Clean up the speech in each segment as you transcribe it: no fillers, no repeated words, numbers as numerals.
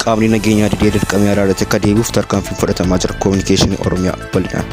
Qaamni nageenyaa didee dirqamee araarratti akka deebi'uuf tarkaanfiin fudhatamaa jira. Kominikeeshinii Oromiyaa bal'inaan.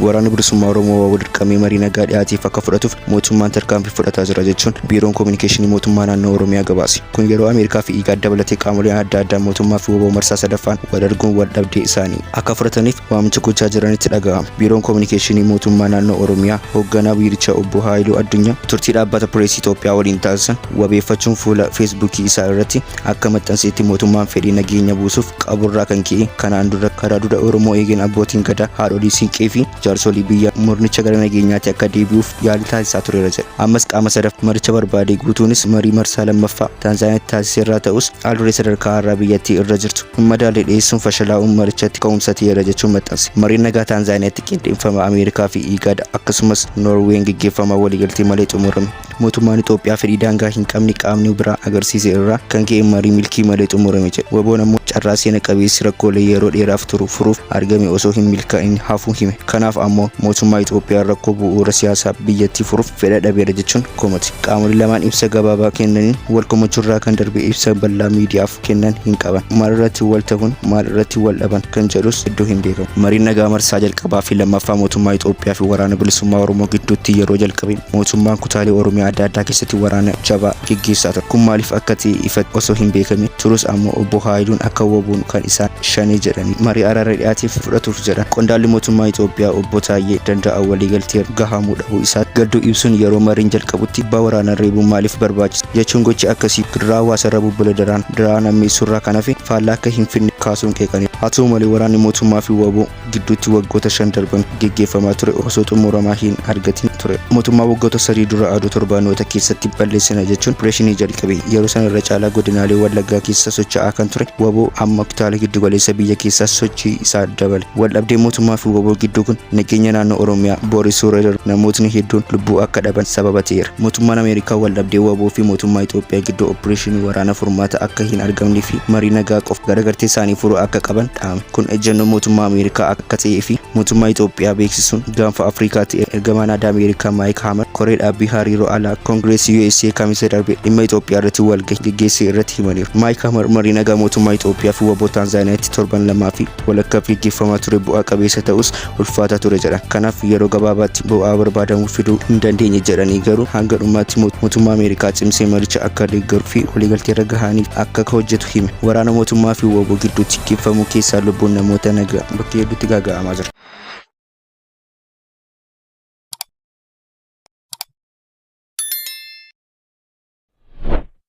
Waraanni Bilisummaa Oromoo WBO dirqamee marii nagaa dhiyaateef akka fudhatuuf mootummaan tarkaanfii fudhataa jira jechuun Biiroon Kominikeeshinii Mootummaa Naannoo Oromiyaa gabaase. Kun yeroo Ameerikaa fi IGAD dabalatee qaamoleen adda addaa mootummaa fi WBO marsaa sadaffaan wal arguun wal dhabdee isaanii akka furataniif waamicha gochaa jiranitti dhaga'ama. Biiroon Kominikeeshinii Mootummaa Naannoo Oromiyaa hoogganaa biirichaa Obbo Haayiluu Addunyaa turtii dhaabbata Pireesii Itoophiyaa waliin taasisan wabeeffachuun fuula Feesbuukii isaa irratti akka maxxansetti mootummaan fedhii nageenya buusuuf qaburraa kan ka'e kanaan dura karaa duudha Oromoo eegeen abbootiin gadaa, haadholii siinqee fi jaarsolii biyyaa murnicha gara nageenyaatti akka deebi'uuf yaalii taasisaa tureera jedhe. Ammas qaama sadaffaa maricha barbaade guutuunis marii marsaa lammaffaa Taanzaaniyaatti taasiseerraa ta'us haal-duree sadarkaa har'aa biyyattii irra jirtu hin madaalle dhiyeessuun fashalaa'uun marichatti ka'umsa ta'eera jechuun maxxanse. Mariin nagaa Taanzaaniyaatti qindeeffama Ameerikaa fi IGAD akkasumas Noorween geggeeffamaa waliigaltee malee xumurame. Mootummaan Itoophiyaa fedhii daangaa hin qabne qaamni biraa agarsiise irraa kan ka'e marii milkii malee xumurame jedhe. WBOn ammoo carraa seena qabeessi rakkoolee yeroo dheeraaf turu furuuf argame osoo hin milkaa'in hafuu hime. Kanaaf ammoo mootummaa Itoophiyaan rakkoo bu'uura siyaasaa biyyattii furuuf fedha dhabeera jechuun komate. Qaamoleen lamaan ibsa gabaabaa kennaniin wal komachuurraa kan darbe ibsa bal'aa miidiyaaf kennan hin qaban. Maal irratti wal tahuun maal irratti wal dhaban kan jedhus hedduu hin beekamu. Mariin nagaa marsaa jalqabaa fi lammaffaa mootummaa Itoophiyaa fi Waraana Bilisummaa Oromoo gidduutti yeroo jalqabe mootummaan kutaalee Oromiyaa adda addaa keessatti waraana jabaa geggeessaa ture. Kun maaliif akka ta'e ifatti osoo hin beekamin turus ammoo Obbo Haayiluun akka WBOn kan isaan Shanee jedhanii marii araara dhiyaateef fudhatuuf jedhan. Qondaalli mootummaa Itoophiyaa Obbo Taayyee Danda'aa waliigalteerra gahamuu dhabuu isaatti gadduu ibsuun yeroo mariin jalqabutti abbaa waraanaa reebuun maaliif barbaachise jechuun gochi akkasii gidiraa hawaasarra bubbule daraan daraan hammeessuurraa kan hafe faallaa akka hin fidne kaasuun qeeqaniiru. Haa ta'u malee waraanni mootummaa fi wbo gidduutti waggoota 5 darban geggeeffamaa ture osoo xumuramaa hin argatin ture. Mootummaa waggoota 3 dura aduu torbaanoota keessatti balleessina jechuun opereeshinii jalqabe. Yeroo sana irra caalaa godinaalee Wallaggaa keessa socho'aa kan ture wbo amma kutaalee giddugaleessa biyya keessaas sochii isaa dabale. Waldhabdeen mootummaa fi wbo gidduu kun nageenya naannoo Oromiyaa booressuurra darbe namootni hedduun lubbuu akka dhaban sababa ta'eera. Mootummaan Ameerikaa waldhabdee wbo fi mootummaa Itoophiyaa gidduu opereeshinii waraana furmaata akka hin argamne fi marii nagaa qofa garagartee isaanii furuu akka qaban dhaame. Kun ejjennoo mootummaa Ameerikaa akka ta'ee fi mootummaa Itoophiyaa beeksisuun gaanfa Afrikaatti ergamaan addaa Ameerikaa Maayik Haamar koree dhaabbii hariiroo alaa Koongireesii USA Kamisa darbe dhimma Itoophiyaa irratti walgahii geggeesse irratti himaniiru. Maayik Haamar marii nagaa mootummaa Itoophiyaa fi wbo Taanzaaniyaatti torban lamaa fi walakkaaf geggeeffamaa ture bu'aa qabeessa ta'us ulfaataa ture jedhan. Kanaaf yeroo gabaabaatti bu'aa barbaadamu fiduu hin dandeenye jedhanii garuu hanga dhumaatti mootummaa Ameerikaa cimsee maricha akka deeggaru fi waliigalteerra gahaniif akka hojjetu hime. Waraana mootummaa fi wbo gidduutti geggeeffamu keessaa lubbuun namoota nagaa bakkee hedduutti gaaga'amaa jira.